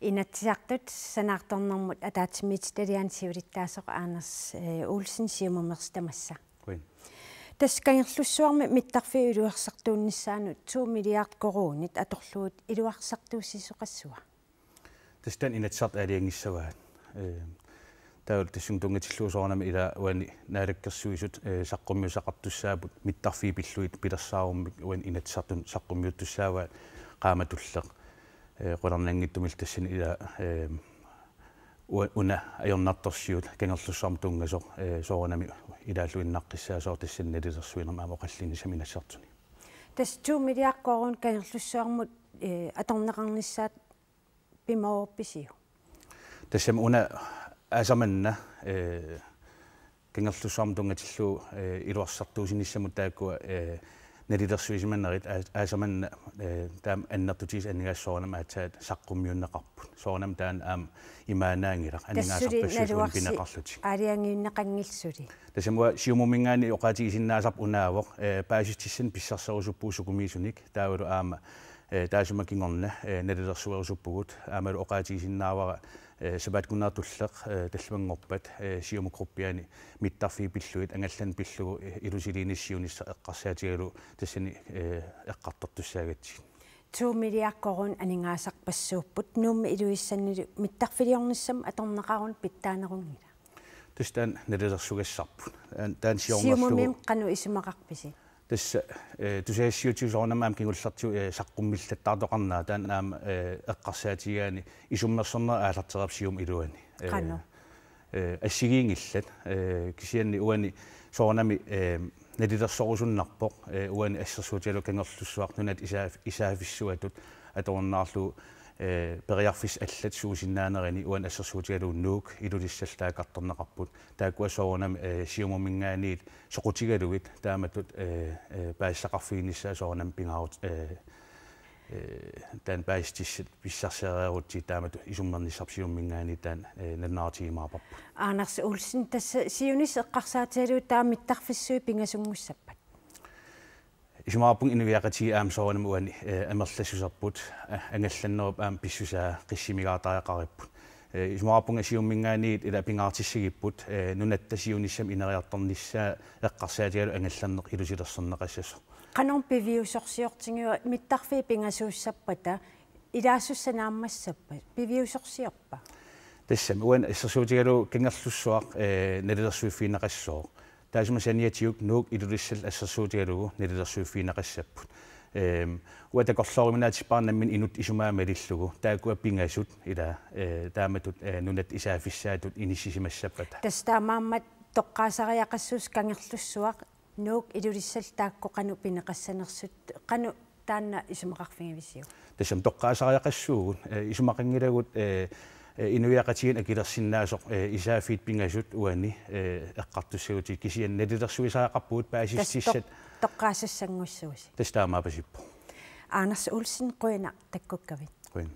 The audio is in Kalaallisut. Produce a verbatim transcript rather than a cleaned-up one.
Inatsisartut sanaartornermut ataatsimiititaliani siulittaasoq Anders, eh, Olsen Siumumeersoq, tamassa. Qujan. Tassa Kangerlussuarmi mittarfiup iluarsartuunnissaanut to milliard koruunit atorlugit iluarsartuussisoqassava? Tassa taanna Inatsisartut aalajangissavaat. Eh, taavalu tassunga tunngatillugu soorunami ila uani Naalakkersuisut, eh, saqqummiussaqartussaapput mittarfiit pillugit pilersaarummik uani Inatsisartuni saqqummiuttussaavaat qaamatulleq. Eh, qularnanngitsumillu tassani ila, eh, u-, una ajornartorsiut Kangerlussuarmut tunngasoq, eh, soorunami ilaalluinnaqqissaasoq tassani nalilersuinermi aamma oqallinnissamut Inatsisartuni. Tassa to milliard koruunit Kangerlussuarmut, eh, atorneqarnissaat pimoorpisiuk? Tassami una aasaq manna, eh, Kangerlussuarmut tunngatillugu, eh, iluarsartuussinissamut taakkua, eh, nalilersuisimanerit aa-, aasaq manna, eh, taama annertutigisut aningaasat soorunami aatsaat saqqummiunneqarput. Soorunami taanna aamma imaannaanngilaq, tassa suli aningaasarpassuit uani naluarsi pineqarlutik. Aalajangiunneqanngilaq suli. Tassami uanga Siumuminngaanniit oqaatigisinnaasarput unaavoq, eh, paasissutissanik pissarserusuppugut sukumiisunik, taavalu aamma, eh, taassuma kingorna, eh, nalilersuerusuppugut, aammalu oqaatigisinnaavara, eh, sapaatip-akunnera tulleq, eh, tallimanngorpat, eh, Siumup gruppiani mittarfiit pillugit angallanneq pillugu, eh, ilusiliinissaa siunissaq eqqarsaatigalugu tassani, eh, eqqartortussaagatsigit. To milliard koruunit aningaasarpassuupput, Nuummi Ilulissanilu mittarfiliornissamut atorneqaruni pitsaanerunngilaq. Tassa taanna nalilersugassarput. Taanna, taanna siornarlugu. Siumumimi qanoq isumaqarpisi? Tassa, eh, tusagassiuutitigut soorunami aamma kingullertigut, eh, saqqummillattaartoqarnera, taanna aamma, eh, eqqarsaatigigaanni isummersorneq aallartereerpoq Siumup iluani. Eh, qanoq? Eh, assigiinngillat, eh, kisianni uani soorunami, eh, nalilersorusunnarpoq, eh, uani assersuutigalugu Kangerlussuaq nunatta isaa-, isaaffissuatut atorunnaarlugu, eh, periarfissat allat suusinnaanerini uani assersuutigalugu Nuuk Ilulissallu taakkartorneqarput. Taakkua soorunami, eh, Siumuminngaanniit soqutigalugit taamatut, eh, eh, paasisaqarfiginissaat soorunami pingaarut-, eh, eh, taanna paasissutissat pissarsereerutsigit taamatut isummernissarput Siumuminngaanniit taanna, eh, nalunaarutigiumaarparput. Anders Olsen, tassa siunissaq eqqarsaatigalugu taava mittarfissuit pingasunngussappata? Isumaqarpunga inuiaqatigiit aamma soorunami uani, eh, amerlassuserput, eh, angallannerup aamma pissusaa qissimigaartariaqaripput. Eh, isumaqarpunga Siumuminngaanniit ila pingaartissagipput, eh, nunatta siunissami ineriartornissaa eqqarsaatigalugu angallanneq ilusilersorneqassasoq. Qanormi piviusorsiortigiva mittarfiit pingasuussappata, ilaassuseq naammassappat, piviusorsiorpa? Tassami uani assersuutigalugu Kangerlussuaq, eh, nalilersuiffigineqassooq. Taassuma saniatigut Nuuk Ilulissallu assersuutigalugu nalilersuiffigineqassapput. Ehm, uanga takorlooruminaatsippara nammineq inuttut isumaga malillugu. Taakkua pingasut ila, eh, taamatut, eh, nunatta isaaffissaatut inissisimassappata. Tassa taamaammat toqqaasariaqassuusoq Kangerlussuaq, Nuuk Ilulissallu taakku qanoq pineqassanersut, qanoq taanna isumaqarfigivisiuk? Tassami toqqaasariaqassuugut, eh, isumaqanngilagut, eh, eh, inuiaqatigiinni akilersinnaasoq, eh, isaaffiit pingasut uani, eh, eqqartussagutsigit, kisianni nalilersuisariaqarpugut. Tassa paasissutissat toq-, toqqaasassanngussuusi. Tassa taamaapasippoq. Anders Olsen, qujanaq takkukkavit. Qujan.